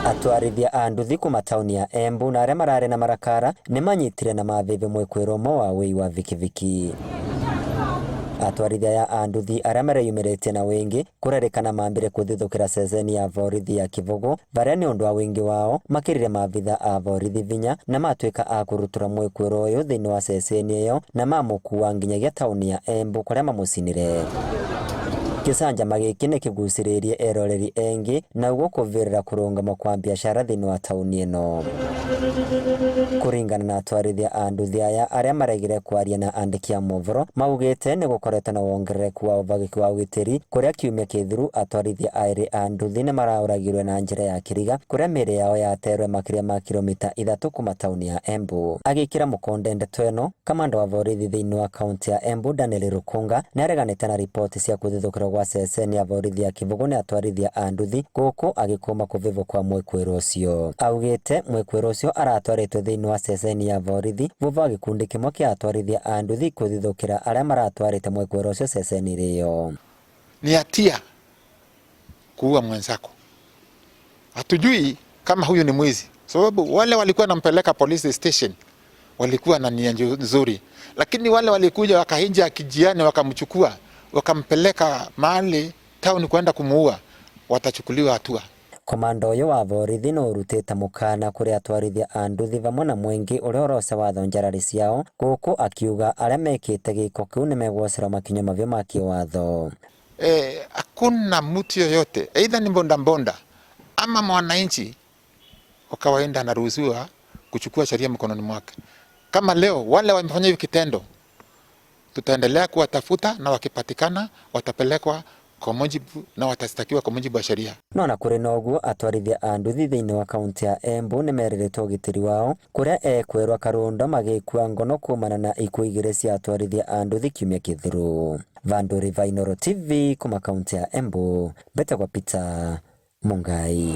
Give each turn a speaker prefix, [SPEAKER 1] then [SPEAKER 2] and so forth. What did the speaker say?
[SPEAKER 1] Atwarithia a nduthi kuma tauni ya Embu na aria mararĩ na marakara nĩmanyitire na mavĩvya mwĩkwĩrwo ũmwe wa wĩi wa vikiviki. Atwarithia aya a nduthi aria mareyumĩrĩtie na wĩngĩ kũrerĩkana mambire kũthithũkĩra ceceni ya borithi ya Kĩbũgũ varia nĩ ũndũ wa wĩngĩ wao makĩrire maabitha a borithi vinya na matuĩka a kũrutũra mwĩkwĩrwo ũyũ thĩinĩ wa ceceni ĩyo na mamũkua nginyagia tauni ya Embu kũrĩa mamũcinire. Gĩcanjama gĩkĩ nĩkĩgucĩrĩirie eroreri engĩ na ũguo kũvĩrĩra kũrũngama kwa biacara thĩinĩ wa tauni ĩno. Kũringana na atwarithia a nduthi aya arĩa maregire kwaria na andĩki a mohoro maugĩte nĩ gũkoretwo na wongerereku wa ũvagĩki wa ũgitĩri kũrĩa kiumia kĩthiru atwarithia aĩrĩ a nduthi nĩmaraũragirwe na njĩra ya kĩriga kũrĩa mĩĩrĩ yao yaterwe makĩria ma kilomita 3 kuma tauni ya Embu. Agĩkĩra mũkonde ndeto ĩno, kamanda wa borithi thĩinĩ wa kaunti ya Embu Daniel Rukunga nĩareganĩte na riboti cia kũthithũkĩrwo gwa ceceni ya borithi ya Kĩbũgũ nĩ atwarithia a nduthi gũkũ agĩkũma kũvĩvwo kwa mwĩkwĩrwo ũcio. Augĩte mwĩkwĩrwo ũcio aratwarĩtwo thĩinĩ wa ceceni ya borithi thutha wa gĩkundi kĩmwe kĩa atwarithia a nduthi kũthithũkĩra arĩa maratwarĩte mwĩkwĩrwo ũcio ceceni-inĩ ĩyo.
[SPEAKER 2] Ni hatia kuua mwenzako. Hatujui kama huyu ni mwizi, sababu wale walikuwa nampeleka police station walikuwa na nia nzuri, lakini wale walikuja wakahinja kijiani wakamchukua wakampeleka mahali town kwenda kumuua, watachukuliwa hatua.
[SPEAKER 1] Komanda ũyũ wa borithi nĩ ũrutĩte mũkana kũrĩ atwarithia a nduthi vamwe na mũingĩ ũrĩa ũroca watho njarari ciao gũkũ akiuga arĩa mekĩte gĩko kĩu nĩmegwocerwo makinya mabiũ ma kĩwatho.
[SPEAKER 2] Hakuna mtu yoyote aidha ni bondabonda ama mwananchi wa kawaida anaruhusiwa kuchukua sheria mkononi mwake. Kama leo wale wamefanya hivi kitendo, tutaendelea kuwatafuta na wakipatikana watapelekwa kwa mujibu na watastakiwa kwa mujibu wa sheria.
[SPEAKER 1] No na kũrĩ na ũguo atwarithia a nduthi thĩinĩ wa kaunti ya Embu nĩmerĩrĩtwo ũgitĩri wao kũrĩa ekwĩrwo Karũndo magĩkua ngono kumana na ikuũ igĩrĩ cia atwarithia a nduthi kiumia kĩthiru. Vandũ Riva, Inooro TV kuma kaunti ya Embu, mbetagwo Peter Mungai.